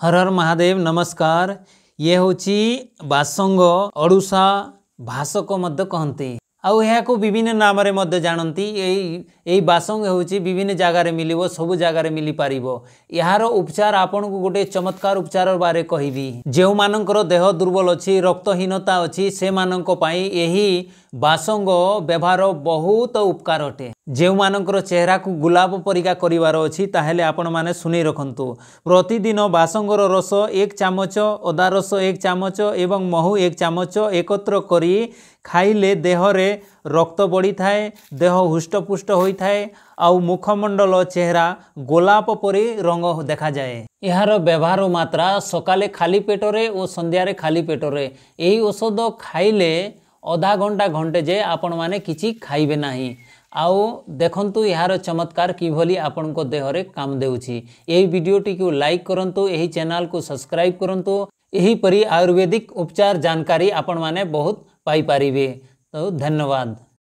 ହର ହର ମହାଦେବ, ନମସ୍କାର। ଇଏ ହେଉଛି ବାସଙ୍ଗ, ଅଡୁସା ଭାସକ ମଧ୍ୟ କହନ୍ତି ଆଉ ଏହାକୁ ବିଭିନ୍ନ ନାମରେ ମଧ୍ୟ ଜାଣନ୍ତି। ଏଇ ବାସଙ୍ଗ ହେଉଛି ବିଭିନ୍ନ ଜାଗାରେ ମିଳିବ, ସବୁ ଜାଗାରେ ମିଳିପାରିବ। ଏହାର ଉପଚାର ଆପଣଙ୍କୁ ଗୋଟେ ଚମତ୍କାର ଉପଚାର ବାରେ କହିବି। ଯେଉଁମାନଙ୍କର ଦେହ ଦୁର୍ବଳ ଅଛି, ରକ୍ତହୀନତା ଅଛି, ସେମାନଙ୍କ ପାଇଁ ଏହି ବାସଙ୍ଗ ବ୍ୟବହାର ବହୁତ ଉପକାର ଅଟେ। ଯେଉଁମାନଙ୍କର ଚେହେରାକୁ ଗୋଲାପ ପରିକା କରିବାର ଅଛି, ତାହେଲେ ଆପଣମାନେ ଶୁଣି ରଖନ୍ତୁ। ପ୍ରତିଦିନ ବାସଙ୍ଗର ରସ 1 ଚାମଚ, ଅଦା ରସ 1 ଚାମଚ ଏବଂ ମହୁ 1 ଚାମଚ ଏକତ୍ର କରି ଖାଇଲେ ଦେହରେ ରକ୍ତ ବଢ଼ିଥାଏ, ଦେହ ହୃଷ୍ଟପୁଷ୍ଟ ହୋଇଥାଏ ଆଉ ମୁଖମଣ୍ଡଳ ଚେହେରା ଗୋଲାପ ପରି ରଙ୍ଗ ଦେଖାଯାଏ। ଏହାର ବ୍ୟବହାର ମାତ୍ରା ସକାଳେ ଖାଲି ପେଟରେ ଓ ସନ୍ଧ୍ୟାରେ ଖାଲି ପେଟରେ। ଏହି ଔଷଧ ଖାଇଲେ ଅଧା ଘଣ୍ଟା ଘଣ୍ଟେ ଯାଏ ଆପଣମାନେ କିଛି ଖାଇବେ ନାହିଁ ଆଉ ଦେଖନ୍ତୁ ଏହାର ଚମତ୍କାର କିଭଳି ଆପଣଙ୍କ ଦେହରେ କାମ ଦେଉଛି। ଏହି ଭିଡ଼ିଓଟିକୁ ଲାଇକ୍ କରନ୍ତୁ, ଏହି ଚ୍ୟାନେଲକୁ ସବସ୍କ୍ରାଇବ୍ କରନ୍ତୁ। ଏହିପରି ଆୟୁର୍ବେଦିକ ଉପଚାର ଜାନକାରୀ ଆପଣମାନେ ବହୁତ ପାଇପାରିବେ। ତ ଧନ୍ୟବାଦ।